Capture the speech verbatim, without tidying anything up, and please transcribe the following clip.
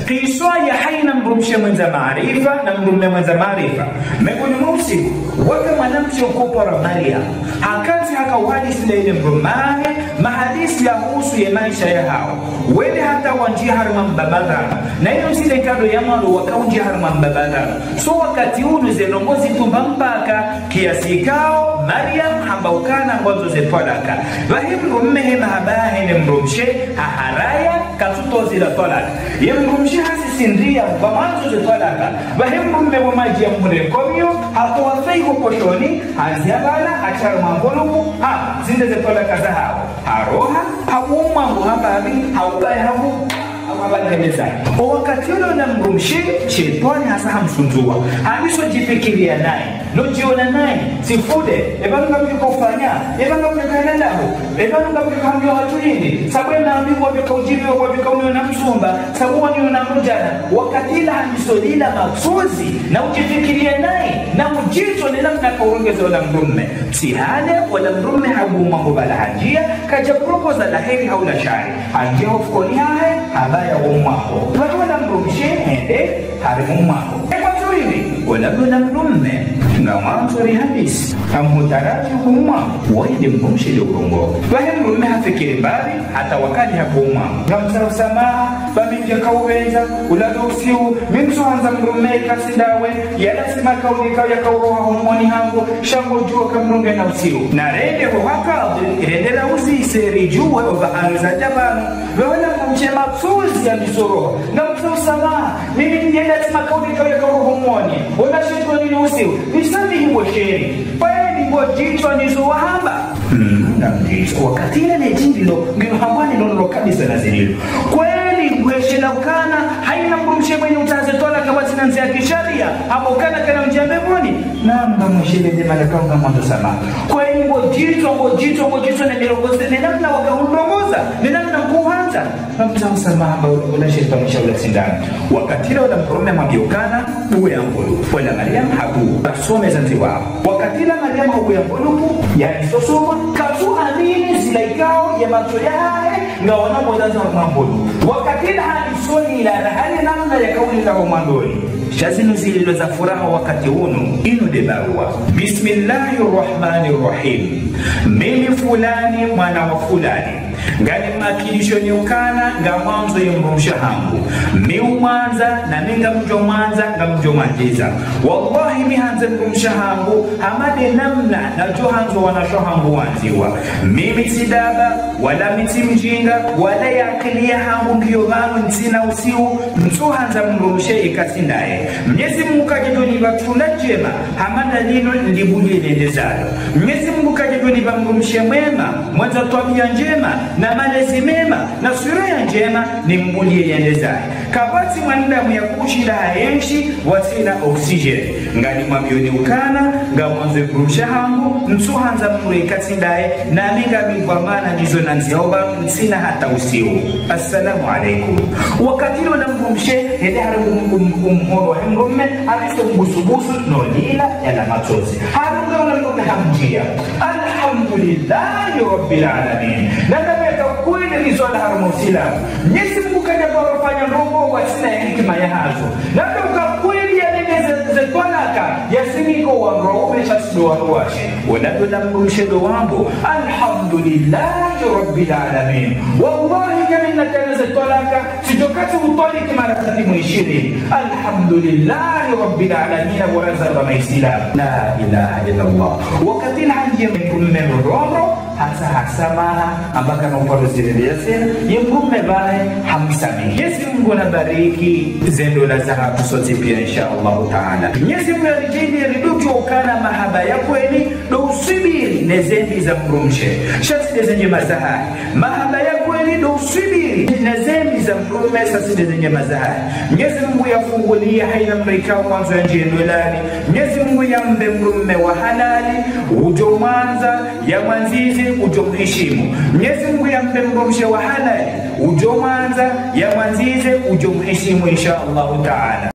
Kiswa ya hayina mdrumshe mwendza maarifa na mdrume mwendza maarifa. Mengoni mwa usiku, waka mwanamshe ukopara Mariam. Hakantsi haka uhadisi na yile mdrume wahe, mahadisi yahusu ye maesha yahawo. Wende hata wandjiya harumwa mbapvangano. Na yinu tsi nde nkado ya mwando waka undjiya harumwa mbapvangano. So wakati unu ze ndrongoo zitumba mpaka kiasi ikao, Mariam hamba ukana ngwandzo ze twalaka. Pvahe mdrume he mahaba yahe ne mdrumshe, haharaya, katsutowa zila twalaka. Ye mdrumshe hasisindria, ngwandzo ze twalaka. Pvahe mdrume wo madji ya mhule komio, hatowa feuille ho poshoni, handzia pvala, hatsha harumwa mvuluku, ha, zinde ze twalaka zahawo. Haroha, habuwa mwango hapvapvi, haubaya habu, hauhabali hemeza. O wakati ule ola mdrumshe, shetwani hasa hamsundzuwa. Hamiso djifikiria naye, no djiona naye, sifude, eba nunga mdjuka ufanya, eba nunga mdjuka henda ndaho, eba nunga mdjuka hambiwa hatru hindri, sabu ena ambi wadjuka udjibiwa, wadjuka uniona msumba, sabu waniona mdrudjana. Wakati ula hamiso lila matsozi, na udjifikiria naye, na udjitso ne namna kaurongeza ola mdrume. Tsi hale, ola mdrume habuwa mwango pvala handjia, kadja kurongoza la heri hau la shari. Handjia ho fukoni hahe, habaya wo mwango. Pvahe ola mdrumshe, hende, harema mwango. Eka tsu hindri, ola mdru ola mdrume, ngamwandzo rihadisi, ngamhutaraji wo mwango, woyi nde mdrumshe le urongoa. Pvahe mdrume hafikiri mbali, hata wakati habuwa mwango. Ngamtsaho swamaha, ba mi ndjaka upvendza, ula ndo usiu, mi ntsuhandza mdrume ikasi ndawe, yala tsi makauli ikao yakauroha ho moni hangu, sha ngodjuwa ka mdru ngena usiu. Narende ho ha kadhi, rende rauzise ridjuwe oba anu zadja pvanu, pvahe ola mdrumshe matsozi yamisoroha. Ngamtsaho swamaha, mimi ndjenda tsi makauli ikao yakauroha ho moni, ona shetwani ni usiu, nisamihi bo sheri. Pvahe ni ngodjitso nizo wahamba. Mm, ngamdjitso. Wakati ula ne djindilo, ngilo hambwani lolo kabisa na zililo. Kweli, ngweshela ukana, hayina mdrumshe mwenye utsaha ze twalaka pvatsina ndzia ya kisharia, hamba ukana kana undjia mbepvoni. Naam, ngamweshele nde mana kaunga mwandzo swamaha. Kweli, ngodjitso, ngodjitso, ngodjitso ne mirongozi, ne namna wakahundrongoza, ne namna nkuhandza. Ngamtsaho swamaha ba ula, ula shetwani sha ula sindano. Wakati ula ola mdrume hamwambia ukana, buwe ya mvuluku. Ola Mariam habuwa. Basome zandziwa. Wakati ula Mariam habuwa ya mvuluku, yalisosoma, katsu amini zila ikao ye matso yahahe, ngaona mboda za mvuluku. Wakati ula haliso lila na hali namna yakaulila ho mwandoni. Sha zinu zililo za furaha wakati unu, inu nde baruwa. Bismillahir Rahmanir Rahim. Mimi fulani, mwana wa fulani. Ngani makinisho ni ukana, ngamwandzo ye mdrumshe hangu. Mi umwandza, na mi ngamdjo mwandza, ngamdjo mwandziza. Wallahi, mi handza mdrumshe hangu, hama nde namna nadjo handzo wanasho hangu wandziwa. Mimi tsi daba, wala mi tsi mdjinga, wala ye akili yahangu ngiyo pvanu ntsina usiu, ntsuhandza mdrumshe ikasi ndaye. Mnyezi Mungu kadjadjo nipva tunda ndjema, hama nda linu nlibulie nende zalo. Mnyezi Mungu kadjadjo nipva mdrumshe mwema, mwendza twabia ndjema, na malezi mema, na sura ya ndjema, nimbulie yende zahe. Kapvatsi mwanadamu ya kushinda haenshi, pvatsina oxygène. Ngani mwambioni ukana, ngamwandzo mdrumshe hangu, ntsuhandza mdru ikasi ndaye, na mi ngami dhwamana nizo nandziao pvanu ntsina hata usiu. Assalamu alaikum. Wakati ula ola mdrumshe, hende harenge um, um, um, mhono wahe mdrume, hamiso mbusubusu, no lila, yala matsozi. Harenge ola mdrume hamdjia. Alhamdulillahi Rabbil Alamin. Nanda meka kweli rizwala harumwa Usilamu. Mnyezi Mungu kadja paro fanya ndrongoo pvatsina ye hikima yahazo. Nanda uka kweli yanene ze, ze twalaka, yasinika wandru waume sha tsi ndo wandru washe. Ola ndo ola mdrumshe ndo wambo, Alhamdulillahi Rabbil Alamin. Wallahi, kami nakana ze twalaka, tsidjo kati utwaliki mara tati mwishirini. Alhamdulillahi Rabbil Alamin, bo wanazangu wa Maisilamu. La ilaha illallah. Wakati ula handjia mdrume mroro, hatsaha swamaha, hamba kana uparo zililiya tsena, ye mdrume pvahe hamsamihi. Mnyezi Mungu nabariki ze ndola zahatru sontsi pia, insha Allahu Taala. Mnyezi Mungu yaridjaanlie ridjuwe ukana mahaba ya kweli, ndo uswubiri ne zembi za mdrumshe, sha tsi nde ze ndjema zahahe. Mahaba ya kweli ndo uswubiri ne zembi za mdrume, sha tsi nde ze ndjema zahahe. Mnyezi Mungu yafungulie hayina mdru ikao ngwandzo yandjie ndolani. Mnyezi Mungu yampve mdrume wa halali, udjo mwandza, yamwandzize, udjo mheshimu. Mnyezi Mungu yampve mdrumshe wa halali, udjo mwandza, yamwandzize, udjo mheshimu, insha Allahu Taala.